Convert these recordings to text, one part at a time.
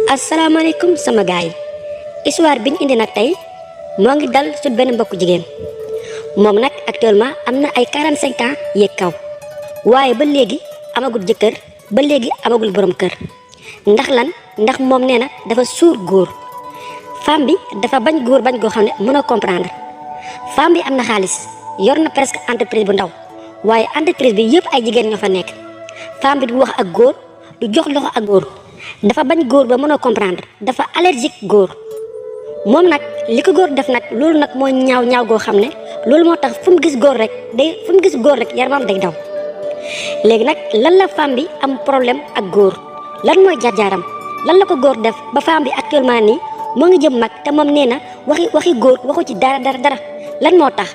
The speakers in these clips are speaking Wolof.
Assalamualaikum sama gaay histoire biñ indi nak tay mo ngi dal su ben mbokk jigen mom nak actuellement amna ay 45 ans yek kaw waye ba legi amagul jëkër ba legi amagul borom kër ndax lan ndax mom neena dafa sour goor femme bi dafa bañ goor bañ go xamne mëna comprendre femme bi amna xaliss yor na presque entreprise bu ndaw waye entreprise bi yépp ay jigen ñofa nek femme bi du wax ak goor du jox loxo ak goor dafa bañ goor ba mëna comprendre dafa allergique goor mom nak liko goor def nak lolu nak moy ñaaw ñaaw go xamne lolu motax fum gis goor rek day fum gis goor rek yaramam day daw légui nak lan la femme bi am problème ak goor lan moy jarjaram lan la ko goor def ba femme bi actuellement ni mo ngi jëm mak te mom neena waxi goor waxu ci dara lan motax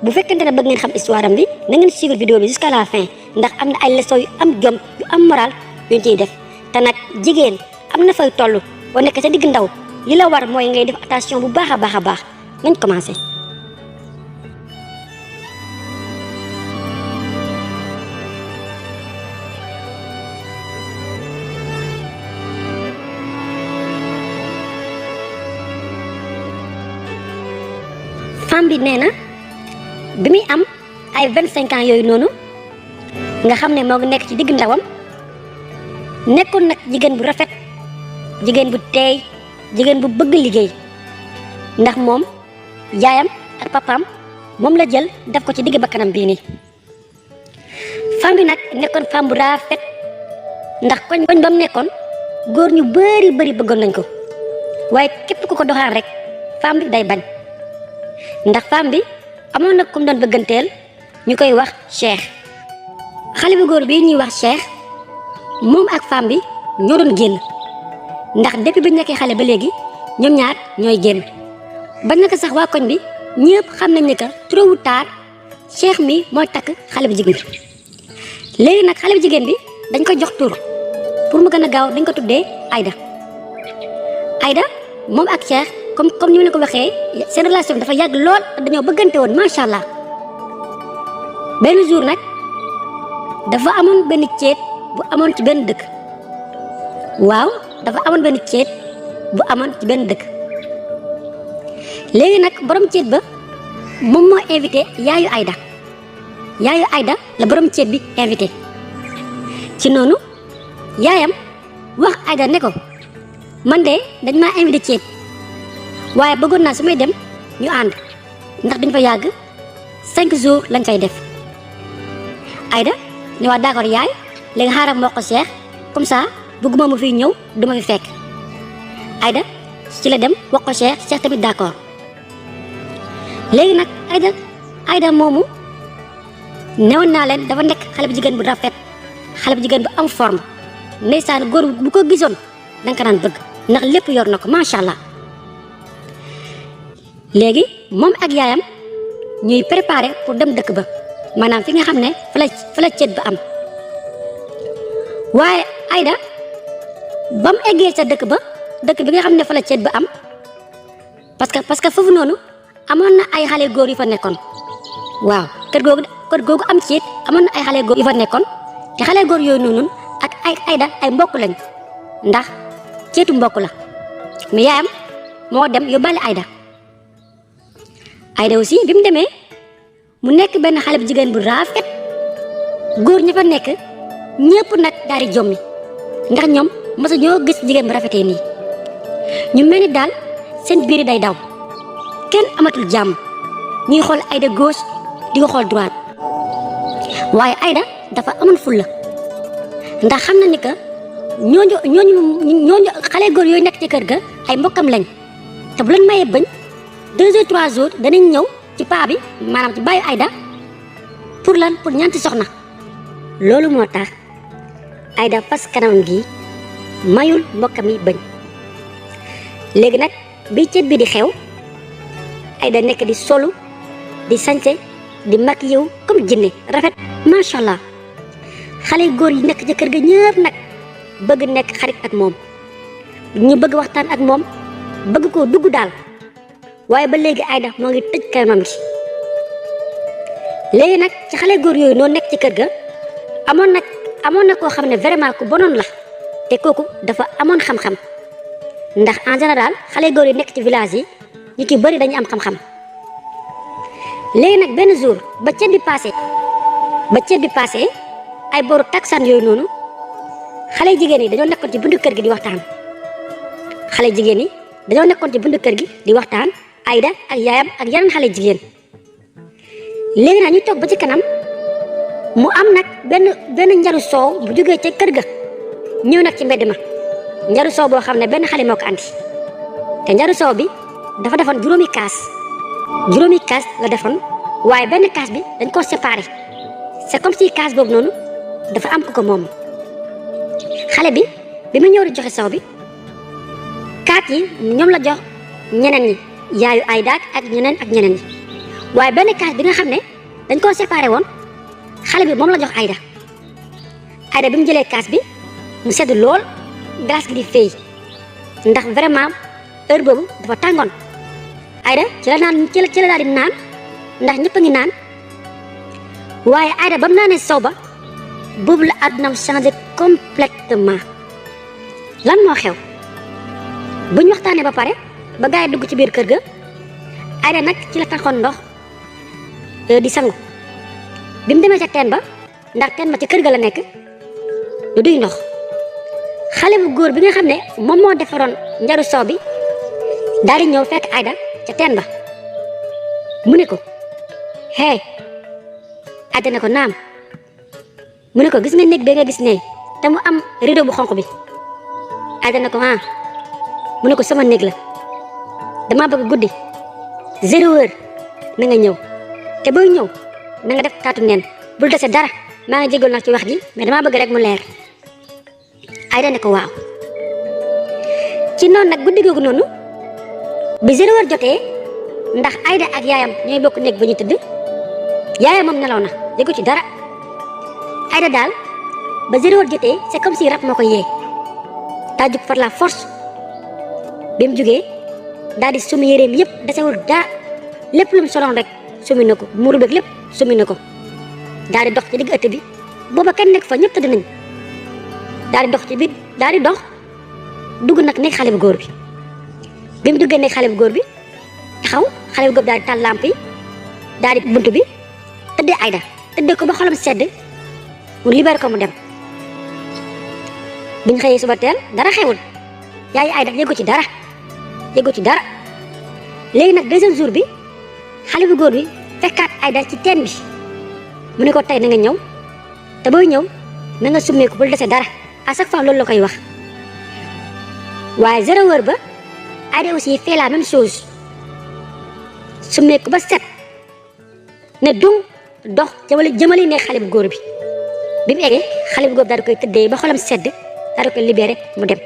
bu fekkante ne bëgg ngeen xam histoire am bi na ngeen suivre vidéo bi jusqu'à la fin ndax amna ay leçon yu am jom yu am moral yu ciy def te nag jigéen am na fay toll boo nekk sa digg ndaw li la war mooy ngay def attention bu baax a baax nañ commencé. femme bi nee na bi muy am ay 25 ans yooyu noonu nga xam ne moo ngi nekk ci digg ndawam. nekkon nak jigen bu rafet jigen bu tey jigen bu bëgg liggéey ndax mom yaayam ak papam mom la jël def ko ci digg bakkanam bi ni femme bi nak nekkon femme bu rafet ndax koñ bam nekkon goor ñu bari bëggon nañ ko waye képp ku ko doxal rek femme bi day bañ ndax femme bi amon nak kum doon bëggantel ñukoy wax cheikh xale bu goor bi ñuy wax cheikh mom ak femme bi ñoo doon genn ndax depuis bi nekké xalé ba légui ñom ñaar ñoy genn bañ naka sax wa koñ bi ñepp xam nañ ne ka trop ou tard cheikh mi moy tak xalé bu jigen légui nak xalé bu jigen bi dañ ko jox tour pour mu gëna gaaw dañ ko tuddé Aïda mom ak cheikh comme ñu la ko waxé seen relation dafa yag lool dañoo bëggante won machallah ben jour nak dafa amone ben ciet bu amon ci ben dëkk waaw dafa amon ben ciet bu amon ci ben dëkk légui nak borom ciet ba mom mo invité yaayu Aïda la borom ciet bi invité ci nonu yaayam wax Aïda ne ko man dé dañ ma invité ciet waye bëggon na sumay dem ñu and ndax dañ fa yag 5 jours lañ fay def Aïda ni wa d'accord yaay léegi xaaral moo ko Cheikh comme ça bëgguma mu fi ñëw duma fi fekk Aïda ci la dem wax ko Cheikh tamit d'accord léegi nag Aïda moomu newoon naa leen dafa nekk xale bu jigéen bu rafet xale bu jigéen bu am forme ndeysaan góor bu ko gisoon danga ko naan bëgg ndax lépp yor na ko macha allah léegi moom ak yaayam ñuy préparé pour dem dëkk ba maanaam fi nga xam ne fa la ceet ba am waye Aïda bam eggé ca dëkk bi nga xamné fa la ciet ba am parce que fofu nonu amon na ay xalé goor yu fa nekkon waaw kër gogu am ciet amon na ay xalé goor yu fa nekkon te xalé goor yoy nonu ak ay Aïda ay mbokk lañ ndax cietu mbokk la mais yaayam mo dem yobale Aïda aussi bimu démé mu nekk ben xalé bu jigen bu rafet goor ña fa nekk ñepp nak daari jommi ndax ñom mësa ñoo gis jigen bu rafété ni ñu melni dal seen biir day daw kenn amatul jàmm ñuy xol Aïda gauche di ko xol droite waye Aïda dafa amone fulla ndax xamna ni ka ñoñu xalé goor yoy nek ci kër ga ay mbokam lañ te bu leen mayé bañ 2 ou 3 jours dañu ñëw ci pa bi manam ci bayu Aïda pour lan pour ñanti soxna lolu motax Aïda fas kanam gi mayul mbokam yi bañ légui nak bi ciet bi di xew Aïda nek di solu di sañté di makiyew comme jinné rafet machallah xalé goor yi nek ci kër ga ñepp nak bëgg nek xarit ak mom ñu bëgg waxtaan ak mom bëgg ko dugg dal waye ba légui Aïda mo ngi tejj kanamam ci légui nak ci xalé goor yoy no nek ci kër ga amon na ko xamne vraiment ku bonon la te koku dafa amone xam-xam ndax en général xale góor yi nekk ci village yi ñi ci bëri dañuy am xam-xam. léegi nag benn jour ba ceet bi passé ay boru taksaan yooyu noonu xale jigéen yi dañoo nekkoon ci buntu kër gi di waxtaan. Aïda ak yaayam ak yeneen xale jigéen. léegi nag ñu toog ba ci kanam mu am nag benn njaru soow bu jógee ca kër ga ñëw nag ci mbedd ma. njaru soow boo xam ne benn xale moo ko andi te njaru soow bi dafa defoon juróomi kaas la defoon, waaye benn kaas bi dañ koo séparé. c'est comme si kaas boobu noonu dafa am ko moom. xale bi mu ñëw di joxe soow bi kaat yi ñoom la jox ñeneen ñi yaayu Aïda ak ñeneen ñi, waaye benn kaas bi nga xam ne dañ koo séparé woon xale bi moom la jox Aïda bi mu jëlee kaas bi mu sedd lool glace gi di féey ndax vraiment heure boobu dafa tàngoon. Aïda ci la daal di naan ndax ñëpp a ngi naan, waaye Aïda ba mu naanee soow ba boobu la àddunaam changé complètement. lan moo xew buñ waxtaanee ba pare ba gaay dugg ci biir kër ga Aïda nag ci la taxoon ndox di sangu. bi mu demee ca teen ba ndax teen ba ci kër ga la nekk du duy ndox. xale bu góor bi nga xam ne moom moo defaroon njaru soow bi daal di ñëw fekk Aïda ca teen ba mu ne ko hey. Aïda ne ko naam. mu ne ko gis nga néeg bi nga gis ne te mu am rideau bu xonq bi. Aïda ne ko ah. mu ne ko sama néeg la dama bëgg guddi 0h na nga ñëw te booy ñëw na nga def taatu neen bul dese dara. maa ngi jégal nag ci wax ji mais dama bëgg rek mu leer. Aïda ne ko waaw. ci noonu nag guddi googu noonu bi 0h jotee ndax Aïda ak yaayam ñooy bokk néeg ba ñu tëdd. yaayam moom nelaw na yëgu ci dara. Aïda daal ba 0h jotee c'est comme si rab moo ko yee daa jug par la force. bi mu jugee daal di sumi yéreem yëpp desewul dara lépp lu mu soloon rek sumi na ko muuru beeg lépp sumi na ko daal di dox ci digg ëtt bi booba kenn nekk fa ñëpp tëdd nañ. daal di dox dugg nag nekk xale bu góor bi. bi mu duggee nekk xale bu góor bi taxaw xale bu góor bi daal di taal lamp yi daal di bunt bi tëddee Aïda tëddee ko ba xolam sedd mu libéré ko mu dem. biñ xëyee suba teel dara xewul yaayu Aïda yëgu ci dara. léegi nag deuxième jour bi xale bu góor bi fekkaat Aïda ci teen bi mu ne ko tey na nga ñëw te booy ñëw na nga summeeku bul dese dara. à chaque fois loolu la koy wax. waaye 0h ba Aïda aussi fait la même chose summeeku ba set ne dung dox jëmale ne xale bu góor bi. bi mu eggee xale bu góor daal di koy tëddee ba xolam sedd daal di koy libéré mu dem.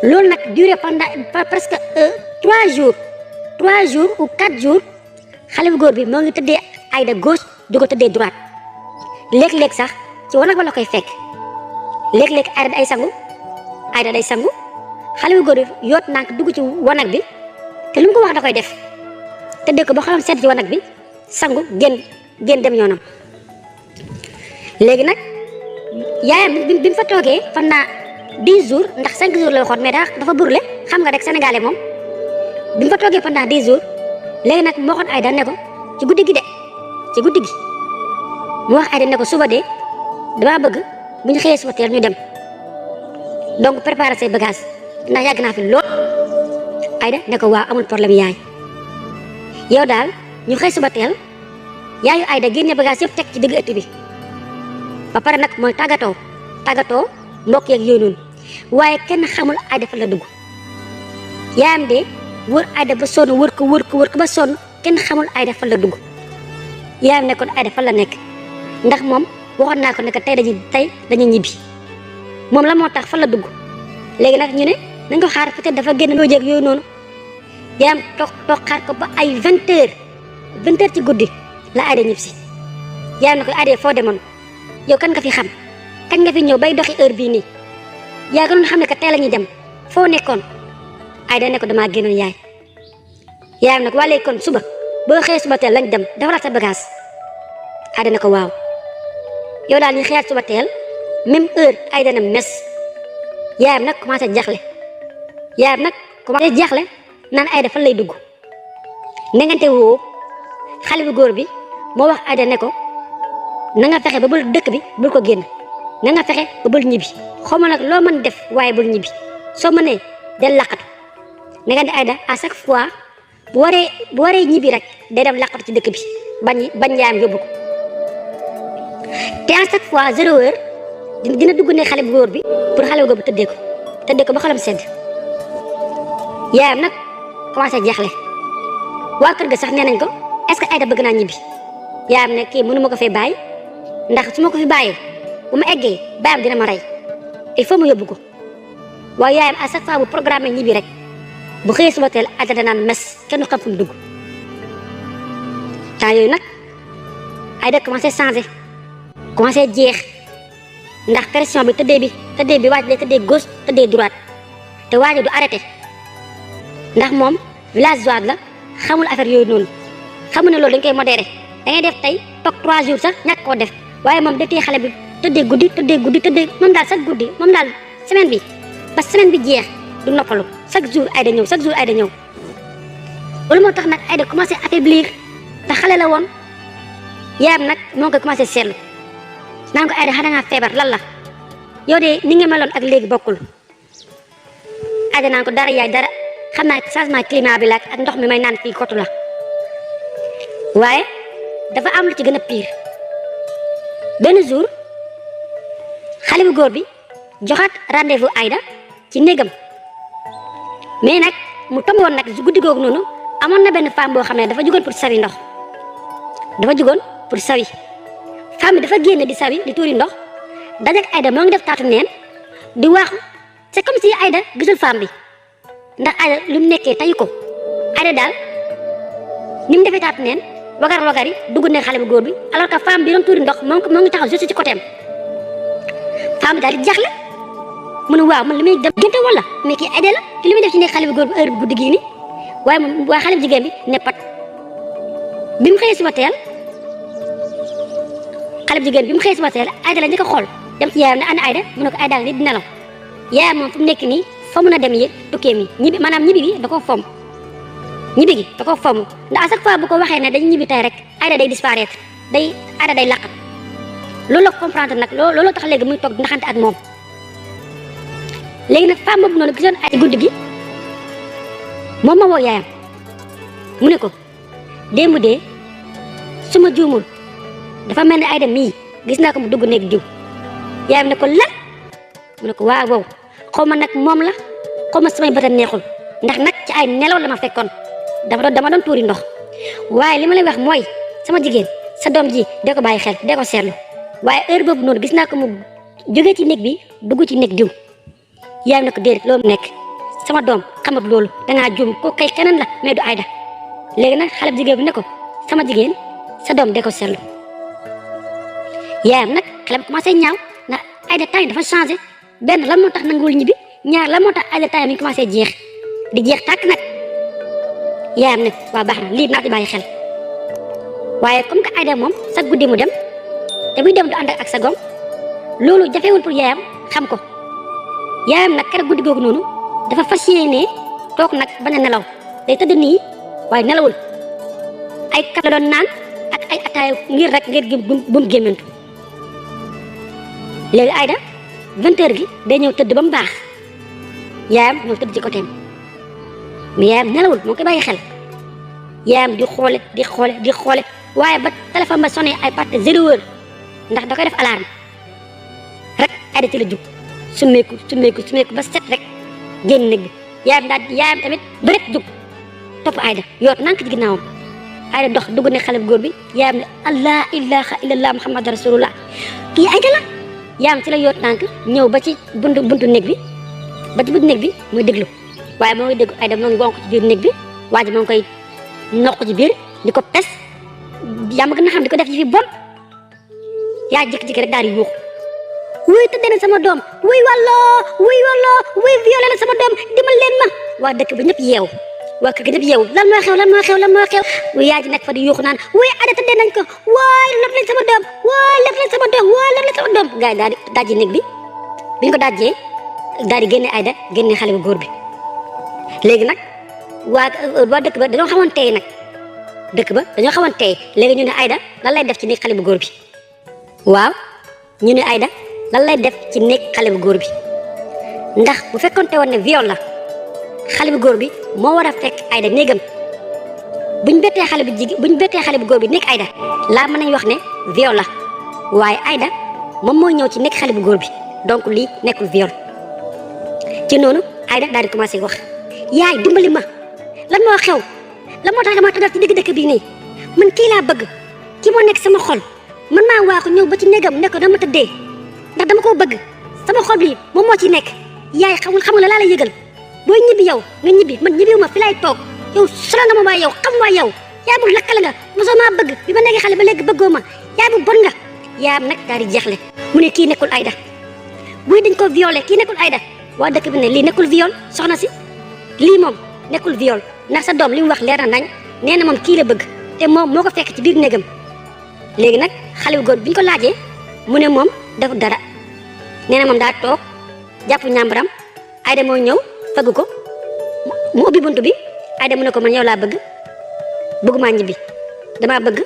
loolu nag duré pendant presque 3 jours ou 4 jours xale bu góor bi moo ngi tëddee Aïda gauche du ko tëddee droite. léeg-léeg sax ci wanag ba la koy fekk. léeg-léeg Aïda day sangu xale bu góor bi yoot nànk dugg ci wanag bi te lu mu ko wax da koy def tëddee ko ba xolam sedd ci wanag bi sangu génn dem yoonam. léegi nag yaayam bi mu fa toogee pendant 10 jours ndax 5 jours la waxoon mais dafa burle xam nga rek sénégalais moom. bi mu fa toogee pendant 10 jours léegi nag moo waxoon Aïda ne ko ci guddi gi mu wax Aïda ne ko suba de dama bëgg bu ñu xëyee suba teel ñu dem donc préparer say bagages ndax yàgg naa fi lool. Aïda ne ko waaw amul problème yaay yow daal ñu xëy suba teel yaayu Aïda génne bagages yëpp teg ci digg ëtt bi ba pare nag mooy tàggatoo mbokk yeeg yooyu noonu waaye kenn xamul Aïda fa la dugg. yaayam de wër Aïda ba sonn wër ko ba sonn kenn xamul Aïda fa la dugg. yaayam ne kon Aïda fa la nekk ndax moom waxoon naa ko ne que tey dañuy ñibbi moom la moo tax fa la dugg. léegi nag ñu ne nañ ko xaar peut-être dafa génn loo jéeg yooyu noonu. yaayam toog xaar ko ba ay 20h ci guddi la Aïda ñibbi si. yaayam ne ko Aïda foo demoon yow kan nga fi xam kañ nga fi ñëw bay doxi heure bii nii yaa gënoon xam ne que tey la ñuy dem foo nekkoon. Aïda ne ko damaa génnoon yaay. yaayam ne ko waa léegi kon suba boo xëyee suba teel lañ dem defaraat sa bagage. Aïda ne ko waaw yow daal ñu xëyaat suba teel même heure Aïda na mes. yaayam nag commencé jaxle yaayam nag commencé jaaxle naan Aïda fan lay dugg nengante woo xale bu góor bi moo wax Aïda ne ko na nga fexe ba bul dëkk bi bul ko génn na nga fexe ba bul ñibbi xaw ma nag loo mën def waaye bul ñibbi soo mënee del laqatu nengante Aïda à chaque fois bu waree ñibbi rek day dem laqatu ci dëkk bi bañ yaayam yóbbu ko te à chaque fois 0 heure dina dugg ne xale bu góor bi pour xale bu góor bi tëddee ko ba xolam sedd yaayam nag commencé jaaxle waa kër ga sax nee nañ ko est-ce que Aïda bëgg naa ñibbi yaayam ne kii mënu ma ko fee bàyyi ndax su ma ko fi bàyyee bu ma eggee baayam dina ma rey il faut ma yóbbu ko waaye yaayam à chaque fois bu programme ñibbi rek bu xëyee suba teel Aïda danaan mes kenn du xam fu mu dugg temps yooyu nag Aïda commencé changé commencé jeex ndax pression bi tëddee bi waaj lay tëddee gauche tëddee droite te waaj du arrêté ndax moom villageois la xamul affaire yooyu noonu xamul ne loolu dañ koy modéré da ngay def tey toog 3 jours sax ñàkk koo def waaye moom da tey xale bi tëddee guddi tëddee moom daal chaque guddi moom daal semaine bi ba semaine bi jeex du noppalu chaque jour Aïda ñëw loolu moo tax nag Aïda commencé affaiblir te xale la woon yaayam nag moo ngi koy commencé seetlu naan ko Aïda xanaa nga feebar lan la yow de ni nga meloon ak léegi bokkul Aïda naan ko dara yaay dara xam naa changement climat bi la ak ndox mi may naan fii kotu la waaye dafa am lu ci gën a pire benn jour xale bu góor bi joxaat rendez-vous Aïda ci néegam mais nag mu tomb woon nag su guddi googu noonu amoon na benn femme boo xam ne dafa jugoon pour sawi ndox femme bi dafa génn di sawi di tuuri ndox dajak Aïda moo ngi def taatu neen di waaxu c'est comme si Aïda gisul femme bi ndax Aïda lu mu nekkee tayu ko Aïda daal ni mu defee taatu neen wagar yi dugg ne xale bu góor bi alors que femme bi doon tuuri ndox moo ngi taxaw juste ci côté am femme bi daal di jaxle mu ne waaw man li muy dem génte wala mais kii Aïda la te li muy def ci nekk xale bu góor bi heure bi guddi gii nii waaye xale bu jigéen bi ne pat bi mu xëyee suba teel Aïda la njëkk a xool dem ci yaayam ne ana Aïda mu ne ko Aïda ni di nelaw yaayam moom fu mu nekk nii fa mun a dem yi tukkee mi ñibbi bi da koo fomm ndax à chaque fois bu ko waxee ne dañu ñibbi tey rek Aïda day disparaître Aïda day laqat loolu la comprendre nag loolu tax léegi muy toog di naxante ak moom léegi nag femme boobu noonu gisoon ay guddi gi moom ma woo yaayam mu ne ko démb de su ma juumul dafa mel ni Aïda mii gis naa ko mu dugg néeg diw yaayam ne ko lan mu ne ko waaw xaw ma nag moom la xaw ma samay bëtam neexul ndax nag ci ay nelaw la ma fekkoon dama doon tuuri ndox waaye li ma lay wax mooy sama jigéen sa doom ji dee ko bàyyi xel dee ko seetlu waaye heure boobu noonu gis naa ko mu jógee ci néeg bi dugg ci néeg diw yaayam ne ko déedéet loolu nekk sama doom xamat loolu dangaa juum ko kay keneen la mais du Aïda léegi nag xale bu jigéen bi ne ko sama jigéen sa doom dee ko seetlu yaayam nag xale bi commencé ñaaw ndax Aïda temps yi dafa changé benn lan moo tax nanguwul ñibbi ñaar lan moo tax Aïda temps yi mi ngi commencé jeex tàkk nag yaayam ne waa baax na lii naa ci bàyyi xel waaye comme que Aïda moom sa guddi mu dem te buy dem du ànd ak sa gom loolu jafewul pour yaayam xam ko yaayam nag keroog guddi googu noonu dafa fas yéene toog nag bañ a nelaw day tëdd nii waaye nelawul ay kaf la doon naan ak ay ataaya ngir bu mu gémmantu léegi Aïda 20h gi day ñëw tëdd ba mu baax yaayam ñëw tëdd ci côté mais yaayam nelawul moo koy bàyyi xel yaayam di xoole waaye ba téléphone ba sonné ay parti 0 heure ndax da koy def alarme rek Aïda ci la jug summeeku ba set rek génn néeg bi yaayam tamit ba rek jug topp Aïda yoot nank ci ginnaawam Aïda dox dugg ne xale bu góor bi yaayam ne allah ilaha illallah muhammad rasulullah kii Aïda la yaayam ci la yoot nank ñëw ba ci buntu néeg bi muy déglu waaye moo ngi dégg Aïda moo ngi wonk ci biir néeg bi waa ji moo ngi koy noq ci biir di ko pes yaa ma gën a xam di ko def ci fi bon yaa jékki-jékki rek daal di yuuxu wuy tëddee na sama doom wuy violé na sama doom dimbal leen ma waa dëkk bi ñëpp yeewu waa kër gi ñëpp yeewu lan moo xew wuy yaa ji nekk fa di yuuxu naan wuy Aïda tëddee nañ ko waay lef leen sama doom gars yi daal di dajji néeg bi biñ ko dajjee daal di génne Aïda génne xale bu góor bi léegi nag waa dëkk ba dañoo xawoon tey nag léegi ñu ne Aïda lan lay def ci néeg xale bu góor bi waaw ñu ne Aïda lan lay def ci néeg xale bu góor bi ndax bu fekkonte woon ne viol la xale bu góor bi moo war a fekk Aïda néegam buñ bettee xale bu góor bi nekk Aïda laa mën nañ wax ne viol la waaye Aïda moom mooy ñëw ci nekk xale bu góor bi donc lii nekkul viol ci noonu Aïda daal di commencé wax yaay dimbali ma lan moo xew lan moo tax dama tëddal ci digg dëkk bii nii man kii laa bëgg kii moo nekk sama xol man maa waaxu ñëw ba ci néegam ne ko dama tëddee ndax dama koo bëgg sama xol bi moom moo ci nekk yaay xam nga la laa la yëgal booy ñibbi yow nga ñibbi man ñibbiwuma fi laay toog yow solo nga ma waay yow xam waay yow yaay bu lakkale nga mosoo maa bëgg bi ma nekkee xale ba léegi bëggoo ma yaay bu bon nga yaayam nag daal di jeexle mu ne kii nekkul Aïda buy dañ ko violé kii nekkul Aïda waa dëkk bi ne lii nekkul viol soxna si lii moom nekkul viol ndax sa doom li mu wax leer na nañ nee na moom kii la bëgg te moom moo ko fekk ci biir néegam léegi nag xale bu góor bi ñu ko laajee mu ne moom deful dara nee na moom daa toog jàpp ñàmbaram Aïda moo ñëw fëgg ko mu ubbi buntu bi Aïda mu ne ko man yow laa bëgguma ñibbi damaa bëgg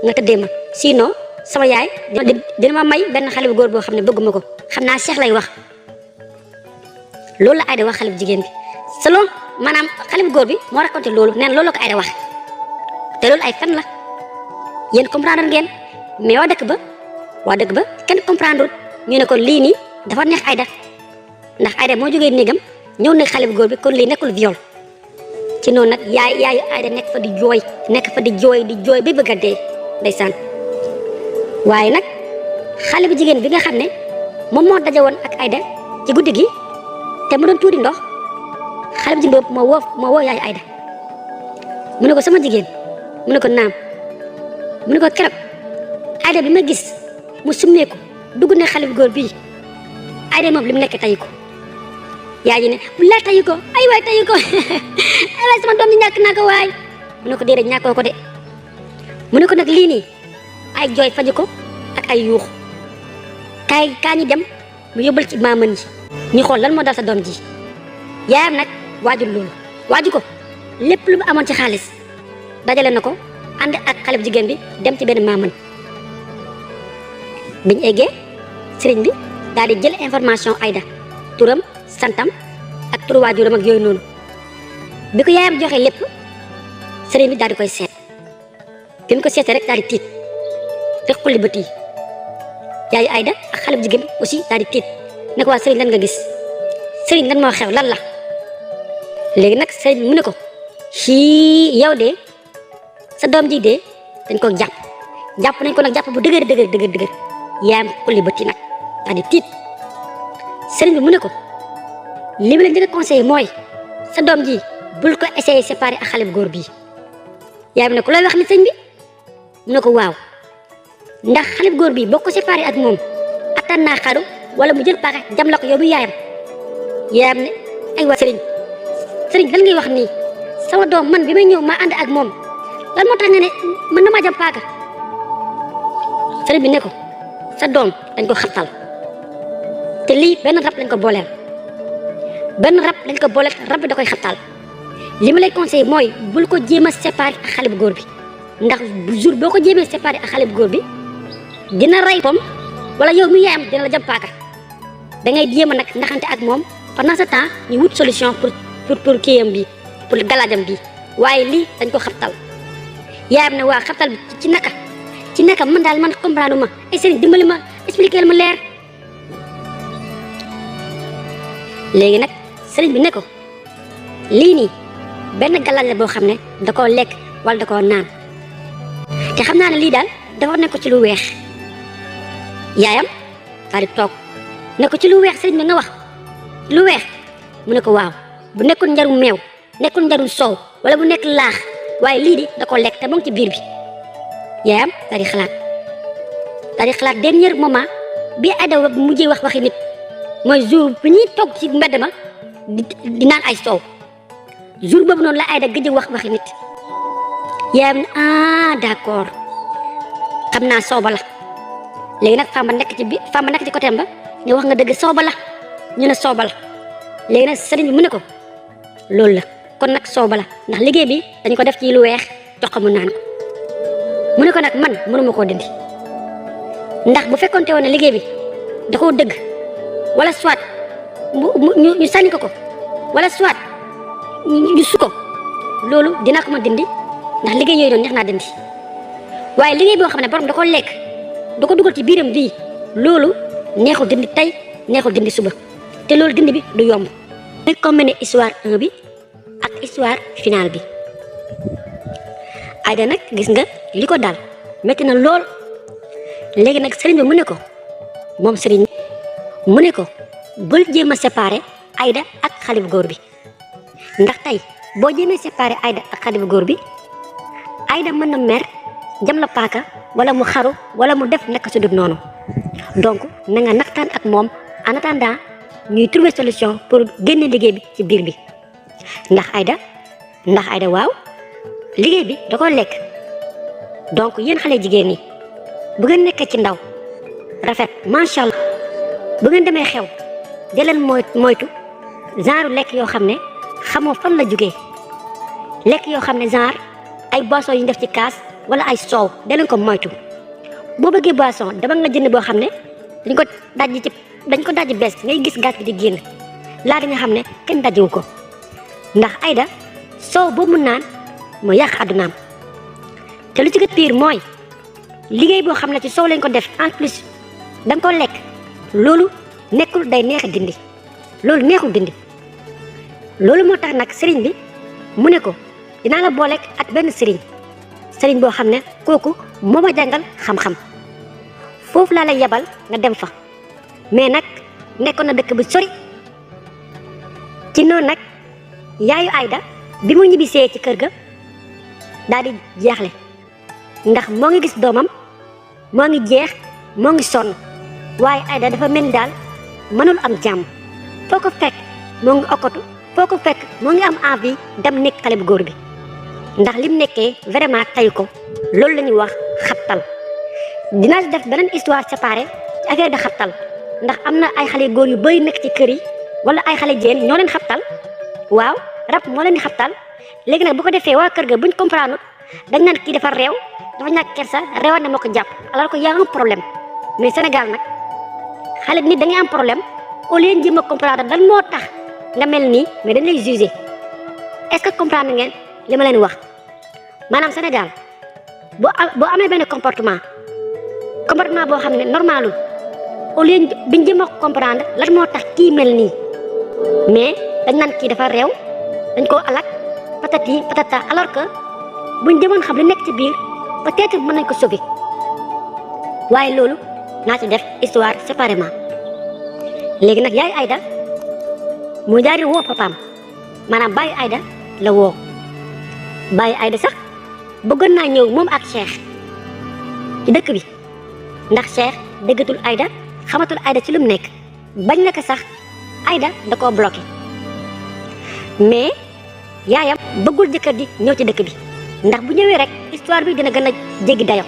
nga tëddee ma sinon sama yaay dina ma may benn xale bu góor boo xam ne bëgguma ko xam naa Cheikh lay wax loolu la Aïda wax xale bu jigéen bi selon maanaam xale bu góor bi moo raconté loolu neen loolu la ko Aïda wax te loolu ay fen la yéen comprendre ngeen mais waa dëkk ba kenn comprendre ñu ne kon lii nii dafa neex Aïda ndax Aïda moo jógee néegam ñëw ne xale bu góor bi kon lii nekkul viol ci noonu nag yaayu Aïda nekk fa di jooy ba bëgg a dee ndeysaan waaye nag xale bu jigéen bi nga xam ne moom moo daje woon ak Aïda ci guddi gi te mu doon tuuri ndox xale bu jigéen boobu moo woo yaayu Aïda mu ne ko sama jigéen mu ne ko naam mu ne ko keroog Aïda bi ma gis mu summeeku dugg ne xale bu góor bii Aïda moom li mu nekk tayu ko yaay ji ne bu la tayu ko ay waay tayu ko ay waay sama doom ji ñàkk naa ko waay mu ne ko déedéet ñàkkoo ko de mu ne ko nag lii nii ay jooy faju ko ak ay yuux kaa ñi dem mu yóbbal ci maaman ji ñu xool lan moo dal sa doom ji yaayam nag waaju ko lépp lu mu amoon ci xaalis dajale na ko ànd ak xale bu jigéen bi dem ci benn maaman biñ eggee sëriñ bi daal di jël information Aïda turam santam ak turu waajuram ak yooyu noonu bi ko yaayam joxe lépp sëriñ bi daal di koy seet bi mu ko seetee rek daal di tiit te xulli bët yi yaayu Aïda ak xale bu jigéen bi aussi daal di tiit ne ko waa sëriñ lan nga gis sëriñ lan moo xew lan la léegi nag sëriñ bi mu ne ko ci yow de sa doom ji de dañ ko jàpp nañ ko nag jàpp bu dëgër yaayam xulli bët yi nag daal di tiit sëriñ bi mu ne ko li ma la njëkk a conseillé mooy sa doom ji bul ko essayer séparer ak xale bu góor bii yaay bi ne ko looy wax ni sëñ bi mu ne ko waaw ndax xale bu góor bii boo ko séparer ak moom attan naa xaru wala mu jël paaka jam la ko yow mi yaayam ne ay waa sëriñ lan ngay wax nii sama doom man bi may ñëw maa ànd ak moom lan moo tax nga ne mën na maa jam paaka sëriñ bi ne ko sa doom dañ ko xattal te lii benn rab lañ ko booleel rab bi da koy xattal li ma lay conseillé mooy bul ko jéem a séparé ak xale bu góor bi ndax jour boo ko jéemee séparé ak xale bu góor bi dina rey pom wala yow mi yaayam dina la jam paaka da ngay jéem a nag ndaxante ak moom pendant ce temps ñu wut solution pour kiyam bi pour galaajam bi waaye lii dañ ko xattal yaayam ne waa xattal bi ci naka man daal man comprendre ma ay sëriñ dimbali ma expliquer ma leer léegi nag sëriñ bi ne ko lii nii benn galaaj la boo xam ne da koo lekk wala da koo naan te xam naa ne lii daal dafa nekk ci lu weex yaayam daal di toog ne ko ci lu weex sëriñ bi nga wax lu weex mu ne ko waaw bu nekkul njarum meew nekkul njarum soow wala bu nekk laax waaye lii di da koo lekk te mu ngi ci biir bi yaayam daal di xalaat dernier moment bi Aïda mujjee wax waxi nit mooy jour bi ñuy toog ci mbedd ma di naan ay soow jour boobu noonu la Aïda gëj wax waxi nit yaayam ne d'accord xam naa sooba la léegi nag Famba nekk ci côté ba ne wax nga dëgg sooba la ñu ne sooba la léegi nag sëriñ bi mu ne ko loolu la kon nag soow bala ndax liggéey bi dañ ko def ci lu weex jox ko mu naan ko mu ne ko nag man mënuma koo dindi ndax bu fekkonte woon ne liggéey bi da koo dëgg wala soit ñu sànni ko wala soit ñu su ko loolu dinaa ko ma dindi ndax liggéey yooyu noonu neex naa dindi waaye liggéey boo xam ne borom da ko lekk da ko dugal ci biiram bii loolu neexul dindi tey neexul dindi suba te loolu dindi bi du yomb. muy combiner histoire 1 bi ak histoire finale bi Aïda nag gis nga li ko daal métti na lool léegi nag sëriñ bi mu ne ko moom sëriñ mu ne ko bul jéem a séparer Aïda ak xale bu góor bi ndax tey boo jéemee séparer Aïda ak xale bu góor bi Aïda mën na mer jam la paaka wala mu xaru wala mu def nekk su dul noonu donc na nga naxtaan ak moom en attendant ñuy trouver solution pour génne liggéey bi ci biir bi ndax Aïda waaw liggéey bi da ko lekk donc yéen xale jigéen ñi bu ngeen nekkee ci ndaw rafet macha allah bu ngeen demee xew di leen moytu genre lekk yoo xam ne xamoo fan la jógee lekk yoo xam ne genre ay boissons yu ñu def ci kaas wala ay soow da leen ko moytu boo bëggee boisson dama nga jënd boo xam ne dañ ko dajji bees ngay gis gaz bi di génn laa di nga xam ne kenn dajjiwu ko ndax Aïda soow boobu mu naan moo yàq àddunaam te lu ci gën pire mooy liggéey boo xam ne ci soow lañ ko def en plus da nga ko lekk loolu nekkul day neex a dindi loolu neexul dindi loolu moo tax nag sëriñ bi mu ne ko dinaa la booleeg ak benn sëriñ boo xam ne kooku moo ma jàngal xam-xam foofu laa lay yebal nga dem fa mais nag nekkoon na dëkk bu sori ci noonu nag yaayu Aïda bi mu ñibbisee ci kër ga daal di jeexle ndax moo ngi gis doomam moo ngi jeex moo ngi sonn waaye Aïda dafa mel ni daal mënul am jàmm foo ko fekk moo ngi okkatu foo ko fekk moo ngi am envie dem nekk xale bu góor bi ndax lim nekkee vraiment tayu ko loolu la ñuy wax xattal dinaa si def beneen histoire séparée ci affaire de xattal ndax am na ay xale góor yu bëri nekk ci kër yi wala ay xale jigéen ñoo leen xattal waaw rab moo leen di xattal léegi nag bu ko defee waa kër ga buñ comprendre dañ naan kii dafa réew dafa ñàkk kersa réewaat na moo ko jàpp alors que y a un problème mais Sénégal nag xale nit da ngay am problème au lieu jéem a comprendre lan moo tax nga mel nii mais dañ lay juger est-ce que comprendre ngeen li ma leen wax maanaam Sénégal boo amee benn comportement boo xam ne normalul au lieu biñ jéem a comprendre lan moo tax kii mel nii mais dañ naan kii dafa réew dañ koo alak patati patata alors que buñ demoon xam li nekk ci biir peut-être mën nañ ko sauver waaye loolu naa ci def histoire séparément léegi nag yaay Aïda mu daal di woo papaam maanaam bàyyi Aïda la woo bàyyi Aïda sax bëggoon naa ñëw moom ak Cheikh ci dëkk bi ndax Cheikh déggatul Aïda xamatul Aïda ci lu mu nekk bañ na ko sax Aïda da koo bloqué mais yaayam bëggul jëkkër ji ñëw ci dëkk bi ndax bu ñëwee rek histoire bi dina gën a jéggi dayo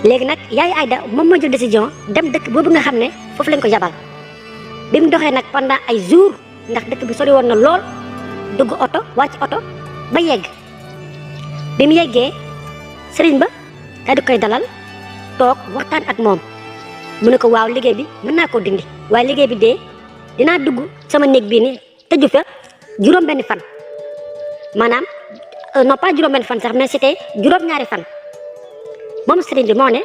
léegi nag yaay Aïda moom moo jël décision dem dëkk boobu nga xam ne foofu lañ ko yabal bi mu doxee nag pendant ay jours ndax dëkk bi sori woon na lool dugg oto wàcc oto ba yegg bi mu yeggee sëriñ ba daal di koy dalal toog waxtaan ak moom mu ne ko waaw liggéey bi mën naa koo dindi waaye liggéey bi dee dinaa dugg sama néeg bii ni tëju fa juróom-benni fan maanaam non pas juróom-benni fan sax mais c'était juróom-ñaari fan moom sëriñ bi moo ne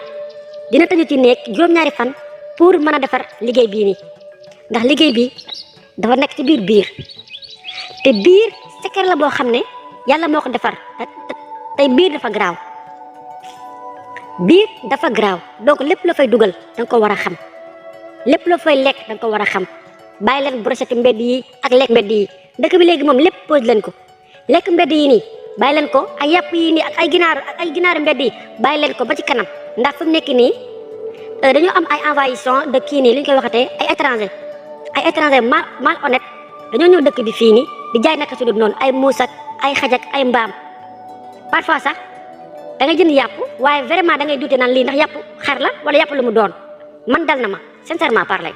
dina tëju ci néeg juróom-ñaari fan pour mën a defar liggéey bii nii ndax liggéey bi dafa nekk ci biir te biir secret la boo xam ne yàlla moo ko defar tey biir dafa garaaw donc lépp la fay dugal da nga ko war a xam lépp la fay lekk da nga ko war a xam bàyyi leen brochette mbedd yi ak lekk mbedd yi dëkk bi léegi moom lépp pose leen ko lekk mbedd yi nii bàyyi leen ko ay yàpp yi nii ak ay ginaaru mbedd yi bàyyi leen ko ba ci kanam ndax fu mu nekk nii dañoo am ay envahissement de kii nii li ñu koy waxatee ay étranger mal honnête dañoo ñëw dëkk bi fii nii di jaay naka su dul noonu ay muus ak ay xaj ak ay mbaam parfois sax da ngay jënd yàpp waaye vraiment da ngay duute naan lii ndax yàpp xar la wala yàpp lu mu doon man dal na ma sincèrement parler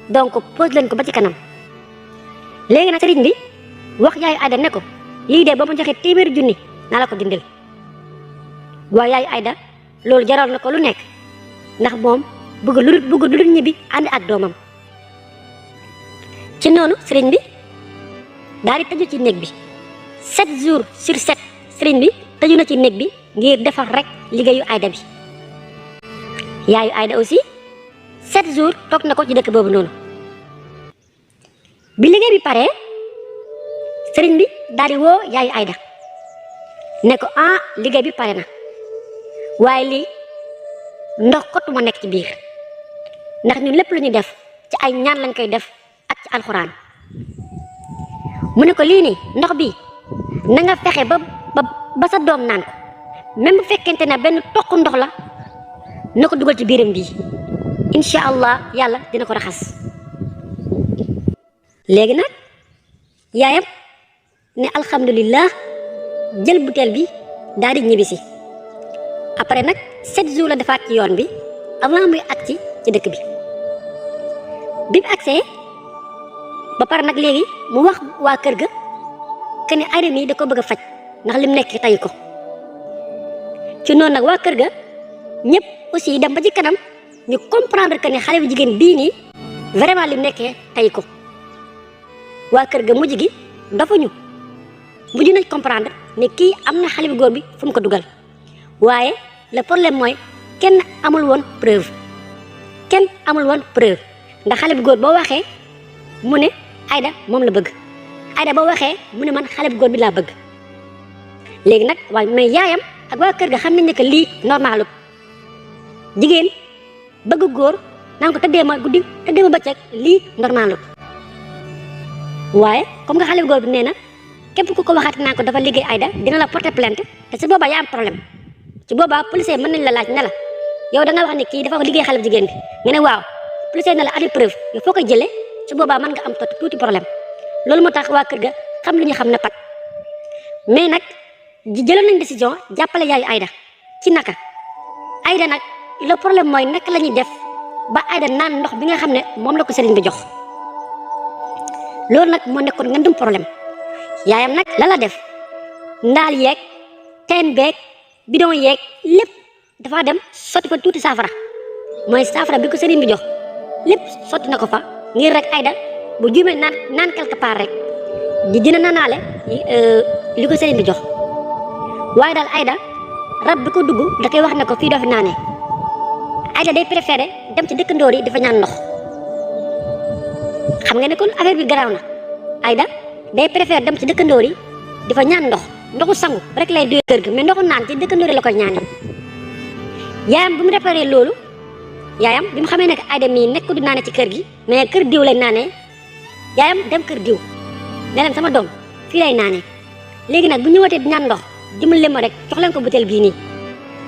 donc pose leen ko ba ci kanam léegi nag sëriñ bi wax yaayu Ayda ne ko lii de ba mu joxe téeméeri junni naa la ko dindil. waaye yaayu Ayda loolu jaral na ko lu nekk ndax moom bëgg lu dul ñibbi ànd ak doomam. ci noonu sëriñ bi daal di tëju ci néeg bi 7 jours sur 7 sëriñ bi tëju na ci néeg bi ngir defar rek liggéeyu Ayda bi. yaayu Ayda aussi 7 jours toog na ko ci dëkk boobu noonu. bi liggéey bi paree sëriñ bi daal di woo yaayu Ayda ne ko liggéey bi pare na waaye lii ndox kottu ma nekk ci biir ndax ñun lépp lu ñu def ci ay ñaan lañ koy def ak ci alxuraan. mu ne ko lii nii ndox bi na nga fexe ba sa doom naan ko même bu fekkente ne benn toq ndox la na ko dugal ci biiram bii incha allah yàlla dina ko raxas. léegi nag yaayam ne alhamdulillah jël butéel bi daal di ñibbisi. après nag 7 jours la defaat ci yoon bi avant muy agsi ci dëkk bi. bi mu agsee ba pare nag léegi mu wax waa kër ga que ne Ayda mii da ko bëgg a faj ndax lim nekk tay ko. ci noonu nag waa kër ga ñëpp aussi dem ba ci kanam ñu comprendre que ne xale bu jigéen bii nii vraiment lim nekkee tay ko. waa kër ga mujj gi dafuñu mujj nañ comprendre ne kii am na xale bu góor bi fu mu ko dugal. waaye le problème mooy kenn amul woon preuve ndax xale bu góor boo waxee mu ne Ayda moom la bëgg Ayda boo waxee mu ne man xale bu góor bi laa bëgg. léegi nag waaye mais yaayam ak waa kër ga xam nañ ne que lii normalu jigéen bëgg góor naan ko tëddee ma guddi tëddee ma bëccëg lii normalu waaye comme nga xale bu góor bi nee na képp ku ko waxaati naan ko dafa liggéey Ayda dina la porter plainte te si boobaa yaa am problème. ci boobaa policier mën nañ la laaj ne la yow da nga wax ne kii dafa liggéey xale bu jigéen bi nga ne waaw policier ne la andi preuve yow foo koy jëlee ci boobaa mën nga am tuuti problème. loolu moo tax waa kër ga xam li ñu xam ne pat mais nag jëloon nañ décision jàppale yaayu Ayda ci naka Ayda nag le problème mooy naka la ñuy def ba Ayda naan ndox bi nga xam ne moom la ko sëriñ bi jox. loolu nag moo nekkoon ngandum problème yaayam nag la def ndaal yeeg teen beeg bidon yeeg lépp dafa dem sotti fa tuuti saafara mooy saafara bi ko sëriñ bi jox lépp sotti na ko fa ngir rek Ayda bu juumee naan quelque part rek dina naanaale li ko sëriñ bi jox. waaye daal Ayda rab bi ko dugg da koy wax ne ko fii doo fi naanee Ayda day préféré dem ci dëkkandoor yi dafa ñaan ndox. xam nga ne kon affaire bi garaaw na Ayda day préféré dem ci dëkkandoor yi di fa ñaan ndoxu sangu rek lay doy kër gi mais ndoxu naan ci dëkkandoor yi la koy ñaanee. yaayam bi mu réparé loolu yaayam bi mu xamee ne Ayda mii nekk du naane ci kër gi mais kër diw lay naanee yaayam dem kër diw ne leen sama doom fii lay naanee léegi nag bu ñëwatee di ñaan ndox dimbali ma rek jox leen ko butéel bii nii.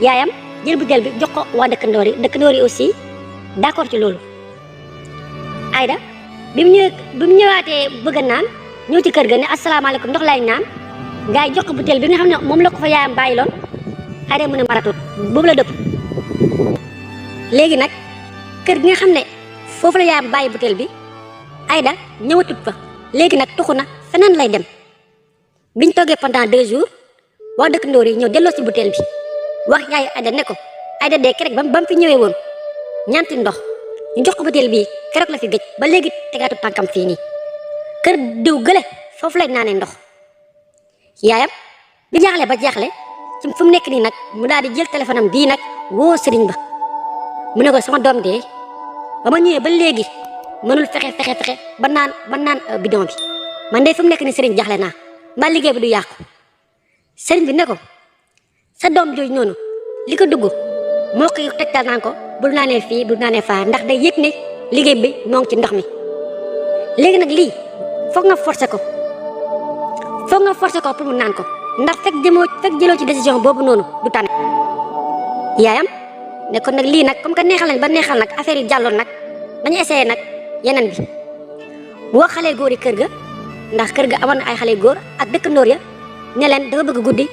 yaayam jël butéel bi jox ko waa dëkkandoor yi aussi d'accord ci loolu. Ayda bi mu ñëwaatee bëgg a naan ñëw ci kër ga ne asalaamaaleykum ndox lay naan gars yi jox ko butéel bi nga xam ne moom la ko fa yaayam bàyyi loon Ayda mu ne maratut boobu la dëpp. léegi nag kër gi nga xam ne foofu la yaayam bàyyi butéel bi Ayda ñëwatut fa léegi nag tuxu na feneen lay dem. biñ toggee pendant 2 jours waa dëkkandoor yi ñëw delloo si butéel bi wax yaayu Ayda ne ko Ayda de keroog ba mu fi ñëwee woon ñaanti ndox ñu jox ko butéel bii keroog la fi gëj ba léegi tegaatu tànkam fii nii kër diw gële foofu lay naanee ndox. yaayam bi jaaxle ba jaaxle ci fu mu nekk nii nag mu daal di jël téléphone am bii nag woo sëriñ ba mu ne ko sama doom de ba ma ñëwee ba léegi mënul fexe ba naan bidon bi man de fu mu nekk nii sëriñ jaaxle naa mbaa liggéey bi du yàqu. sëriñ bi ne ko sa doom jooju noonu li ko dugg moo koy tegtal naan ko bul naanee fii bul naanee faa ndax day yëg ne liggéey bi moo ngi ci ndox mi. léegi nag lii foog nga forcer ko pour mu naan ko ndax fekk jëloo ci décision boobu noonu du tane. yaayam ne kon nag lii nag comme que neexal nañ ba neexal nag affaire yi jàlloon nag dañu essayé nag yeneen bi boo xale góor yi kër ga ndax kër ga amoon na ay xale góor ak dëkkandoor ya ne leen dafa bëgg guddi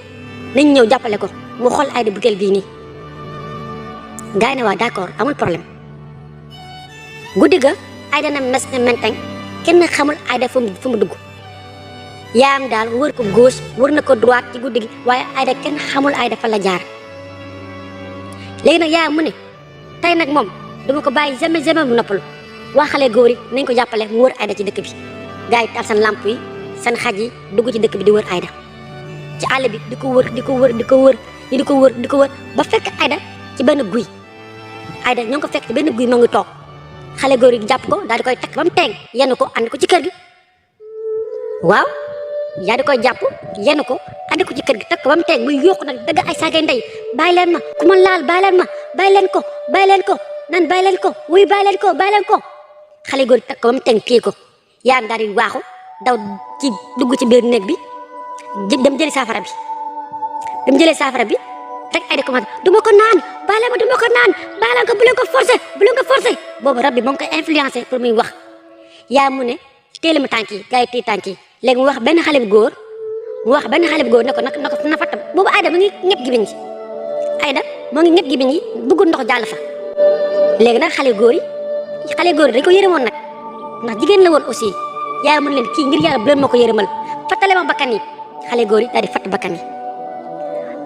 nañ ñëw jàppale ko mu xool Ayda butéel bii nii. gars yi ne waa d'accord amul problème guddi ga Ayda na mes ne menteng kenn xamul Ayda fu mu dugg yaayam daal wër ko gauche wër na ko droite ci guddi gi waaye Aïda kenn xamul Aïda fa la jaar. léegi nag yaayam mu ne tey nag moom duma ko bàyyi jamais mu noppalu waa xale góor yi nañ ko jàppale mu wër Aïda ci dëkk bi. gars yi taal seen lamp yi seen xaj yi dugg ci dëkk bi di wër Aïda ci àll bi di ko wër di ko wër di ko wër di ko wër di ko wër ba fekk Aïda ci benn guy. Aïda ñoo ngi ko fekk ci benn guy moo ngi toog xale góor yi jàpp ko daal di koy takk ba mu teeng yenn ko andi ko ci kër gi. waaw yaa di koy jàpp yenn ko andi ko ci kër gi takk ba mu teeng muy yokku nag dëgg ay saagay ndey bàyyi leen ma ku ma laal bàyyi leen ma bàyyi leen ko bàyyi leen ko nan bàyyi leen ko wuy bàyyi leen ko bàyyi leen ko. xale góor yi takk ba mu teeng téye ko yaayam daal di waaxu daw ci dugg ci biir néeg bi dem jëli saafara bi dem jëlee saafara bi rek Aïda commencé du ma ko naan bàyyi leen ma du ma ko naan bàyyi leen ko bu leen ko forcé bu leen ko forcé boobu rab bi moo ngi koy influencé pour muy wax. yaa mu ne téele ma tànk yi gars yi téye tànk yi léegi mu wax benn xale bu góor ne ko na fa tam boobu Aïda mu ngi ñëpp gibiñ gi Aïda moo ngi ñëpp gibiñ gi bëggul ndox jàll fa. léegi nag xale góor yi dañ ko yërëmoon nag ndax jigéen la woon aussi yaa mën leen kii ngir yàlla bu leen ma ko yërëmal fattale ma bakkan yi xale góor yi daal di fatt bakkan yi.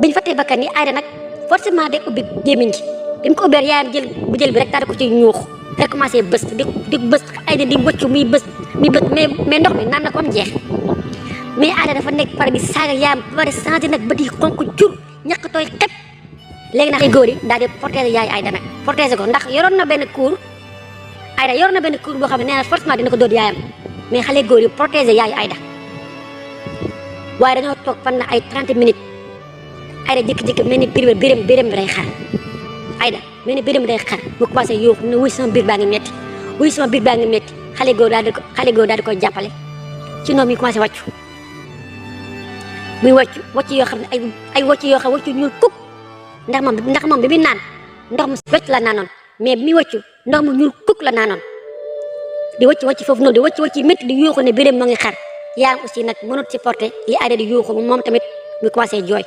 biñ fattee bakkan yi Aïda nag forcément day ubbi gémmiñ gi bi mu ko ubbee yaayam jël bi rek daal di ko ci ñuux rek commencé bës di bës Aïda di wëccu muy bës mais ndox mi naan na ko am jeex mais Aïda dafa nekk pare di saaga yaayam ba pare changé nag bët yi xonk jur ñàkk tooy xep. léegi nag ay góor yi daal di protéger yaay Aïda nag protéger ko ndax yoroon na benn cour Aïda yoroon na benn cour boo xam ne nee na forcément dina ko dóor yaayam mais xale góor yi protéger yaay Aïda waaye dañoo toog fan na ay 30 minutes Aïda jékki-jékki mel ni biram bi day xar Aïda mel ni biram bi day xar mu commencé yóoxu ne wuy sama biir baa ngi metti xale góor daal di koy jàppale ci noom yi commencé wàccu muy wàcc yoo xam ne ay wàcc yoo xam wàccu ñuul kuk ndax moom bi muy naan ndox mu wàcc la naanoon mais bi muy wàccu ndox mu ñuul kuk la naanoon di wàcc foofu noonu di wàcc métti di yuuxu ne biram moo ngi xar yaayam aussi nag mënut supporter li Aïda di yuuxu moom tamit mu commencé jooy.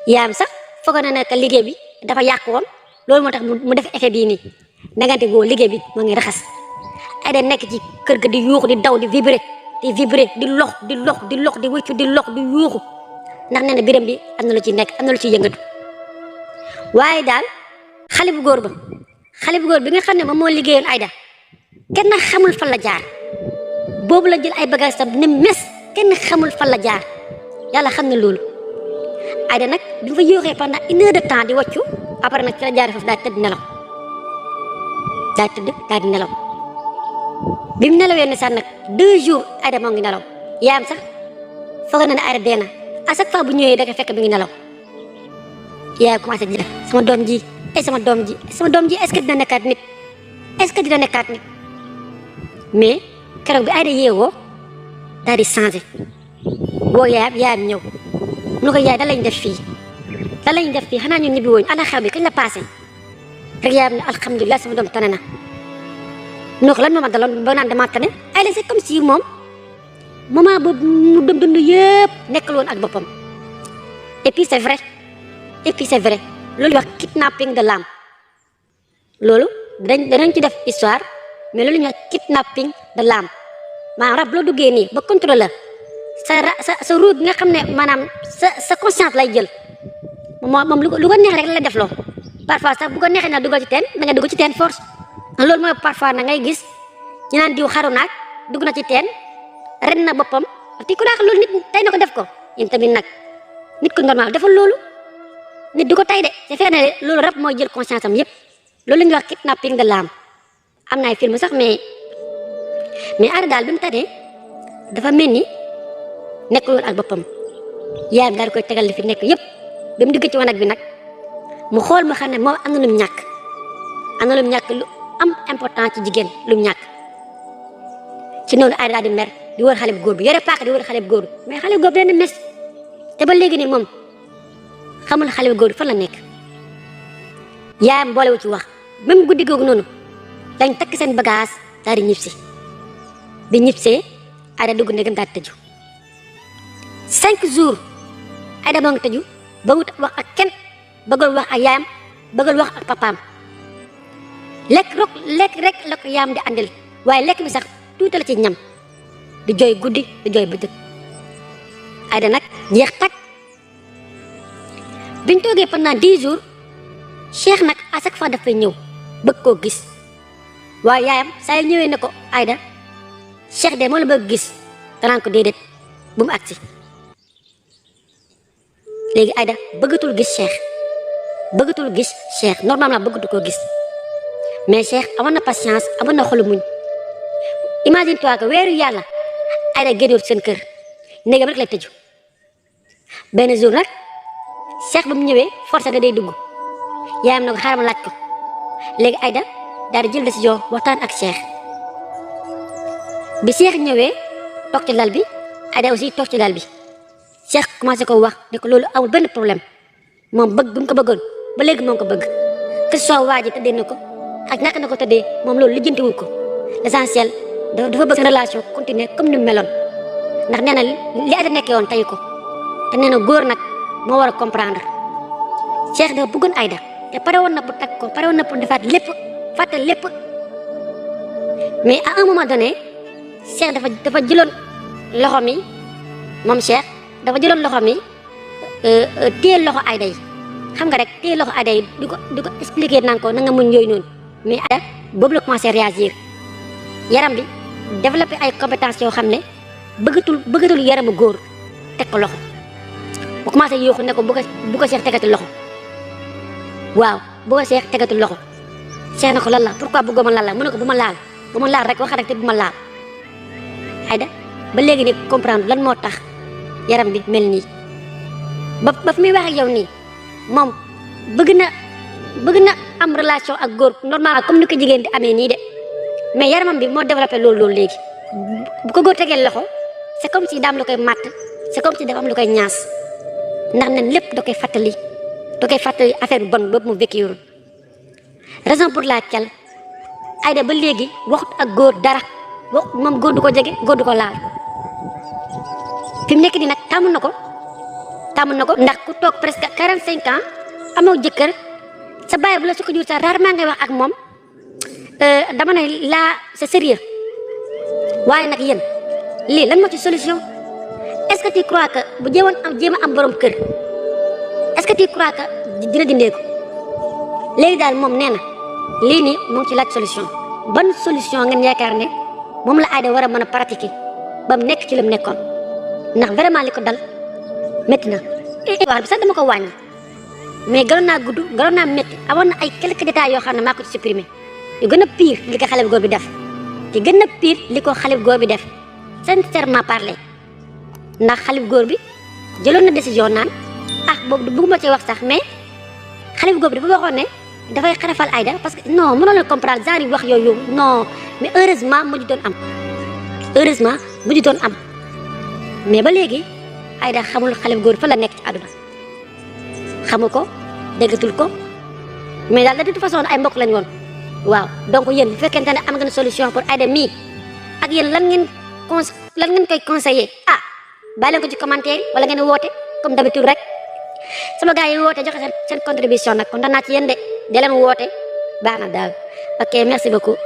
yaayam sax foog na ne que liggéey bi dafa yàqu woon loolu moo tax mu def effet bii nii ndagante goo liggéey bi moo ngi raxas Aïda nekk ci kër ga di yuuxu di daw di vibrer di lox di wëccu di lox di yuuxu ndax nee na biram bi am na lu ci nekk am na lu ci yëngatu. waaye daal xale bu góor bi nga xam ne moom moo liggéeyoon Aïda kenn xamul fan la jaar boobu la jël ay bagages tam ne mes kenn xamul fan la jaar yàlla xam na loolu. Aïda nag bi fa yóoxee pendant 1 heure de temps di wàccu après nag ci la jaaree foofu daal di nelaw bi mu nelawee ne sax nag 2 jours Aïda moo ngi nelaw yaayam sax foog na ne Aïda dee na à chaque fois bu ñëwee da nga fekk mi ngi nelaw yaayam commencé di def sama doom ji est-ce que dina nekkaat nit mais keroog bi Aïda yeewoo daal di changé woo yaayam ñëw mu ne ko yaay da lañ def fii xanaa ñun ñibbi wooñu ana xew bi kañ la passé rek yaayam ne alhamdulilah sama doom tane na mu ne ko lan moo ma daloon ba naan dama tane Aïda c'est comme si moom moment boobu mu dund yëpp nekkul woon ak boppam et puis c'est vrai loolu wax kidnapping de l'âme loolu danañ ci def histoire mais loolu ñu wax kidnapping de l'âme maanaam rab loo duggee nii ba contrôleur sa ruux bi nga xam ne maanaam sa conscience lay jël moom lu ko neex rek la def loo parfois sax bu ko neexee na duggal ci teen da nga dugg ci teen force loolu mooy parfois na ngay gis ñu naan diw xaru naag dugg na ci teen ren na boppam ti ku daax loolu nit tey na ko def ko yéen tamit nag nit ko normal defal loolu nit du ko tay de c'est fait ne loolu rab mooy jël conscience am yëpp loolu la ñuy wax kidnapping de l'âme am na ay film sax mais Aïda daal bi mu tane dafa mel ni nekkul woon ak boppam yaayam daal di koy tegal li fi nekk yëpp ba mu dugg ci wanag bi nag mu xool ma xam ne moom am na lu mu ñàkk lu am important ci jigéen lu mu ñàkk ci noonu Aïda daal di mer di wër xale bu góor bi yore paaka di wër xale bu góor bi mais xale bu góor bi dana mes te ba léegi nii moom xamul xale bu góor bi fan la nekk yaayam boolewu ci wax même guddi googu noonu dañ takk seen bagage daal di ñibbisi bi ñibbisee Aïda dugg ndegam daal di tëju 5 jours Aïda moo ngi tëju ba mu wax ak kenn bëggul wax ak yaayam bëggul wax ak papaam lekk rek la ko yaayam di andil waaye lekk bi sax tuuti la ci ñam di jooy guddi di jooy bëccëg Aïda nag jeex tak biñ toogee pendant 10 jours Cheikh nag à chaque fois dafay ñëw bëgg koo gis waaye yaayam saa yu ñëwee ne ko Aïda Cheikh de moo la bëgg gis danaan ko déedéet bu mu agsi léegi Aïda bëggatul gis Cheikh normalement bëggatu koo gis mais Cheikh amoon na patience amoon na xolu muñ imagine toi que weeru yàlla Aïda génnul seen kër néegam rek lay tëju benn jour nag Cheikh ba mu ñëwee forcé da day dugg yaayam na ko xaaral ma laaj ko léegi Aïda daal di jël décision waxtaan ak Cheikh bi Cheikh ñëwee toog ci lal bi Aïda aussi toog ci lal bi Cheikh commencé ko wax ne ko loolu amul benn problème moom bëgg bu mu ko bëggoon ba léegi moom ko bëgg que ce soit waa ji tëddee na ko ak naka na ko tëddee moom loolu lijjantiwul ko l'essentiel dafa bëgg seen relation continuer comme ni mu meloon ndax nee na li Aïda nekkee woon tey ko te nee na góor nag moo war a comprendre Cheikh dafa bëggoon Aïda te pare woon na pour takk ko pare woon na pour defaat lépp fàtte lépp mais à un moment donné Cheikh dafa jëloon loxo mi moom Cheikh dafa jëloon loxo mi téye loxo Aïda yi xam nga rek téye loxo Aïda yi di ko expliquer naan ko na nga muñ yooyu noonu mais Aïda boobu la commencé réagir yaram bi développé ay compétences yoo xam ne bëggatul yaramu góor teg ko loxo bu commencé yooxu ne ko bu ko Cheikh tegati loxo waaw bu ko Cheikh tegati loxo Cheikh na ko lan la pourquoi bëggoo ma laal la mu ne ko bu ma laal rek wax rek te bu ma laal Aïda ba léegi ni comprendre lan moo tax yaram bi mel nii ba fi muy wax ak yow nii moom bëgg na am relation ak góor normal comme ni ko jigéen di amee nii de mais yaramam bi moo développé loolu léegi bu ko góor tegee loxo c'est comme si daam lu koy màtt c'est comme si dafa am lu koy ñaas ndax nen lépp da koy fàttali affaire bu bon boobu mu vécu raison pour laquelle Aïda ba léegi waxut ak góor dara moom góor du ko jege góor du ko laal fi mu nekk nii nag tàmm na ko ndax ku toog presque 45 ans amoo jëkkër sa baay bu la su ko jur sax rarement ngay wax ak moom dama ne laa c'est sérieux waaye nag yéen lii lan moo ci solution est-ce que tu crois que bu jéem a am borom kër est-ce que tu crois que dina dindee ko léegi daal moom nee na lii nii mu ngi ci laaj solution ban solution ngeen yaakaar ne moom la Aïda war a mën a pratiquer ba mu nekk ci la mu nekkoon ndax vraiment li ko dal métti na. waaw bi sax dama ko wàññi mais gënoon naa gudd gënoon naa métti amoon na ay quelques détails yoo xam ne maa ko ci supprimer yu gën a pire li ko xale bu góor bi def te gën a pire li ko xale bu góor bi def sincèrement parler ndax xale bu góor bi jëloon na décision naan boobu bëgguma ci wax sax mais xale bu góor bi dafa waxoon ne dafay xarafal Aïda parce que non mënoo leen comprendre genre yi wax yooyu non mais heureusement mujj doon am mais ba léegi Aïda xamul xale bu góor fa la nekk ci àdduna xamu ko déggatul ko mais daal de toute façon ay mbokk lañ woon waaw donc yéen bu fekkente ne am ngeen solution pour Aïda mii ak yéen lan ngeen koy conseiller bàyyi leen ko ci commentaire wala ngeen woote comme d'habitude rek sama gars yi woote joxe seen contribution nag kontaan naa ci yéen de leen woote baax na daal ok merci beaucoup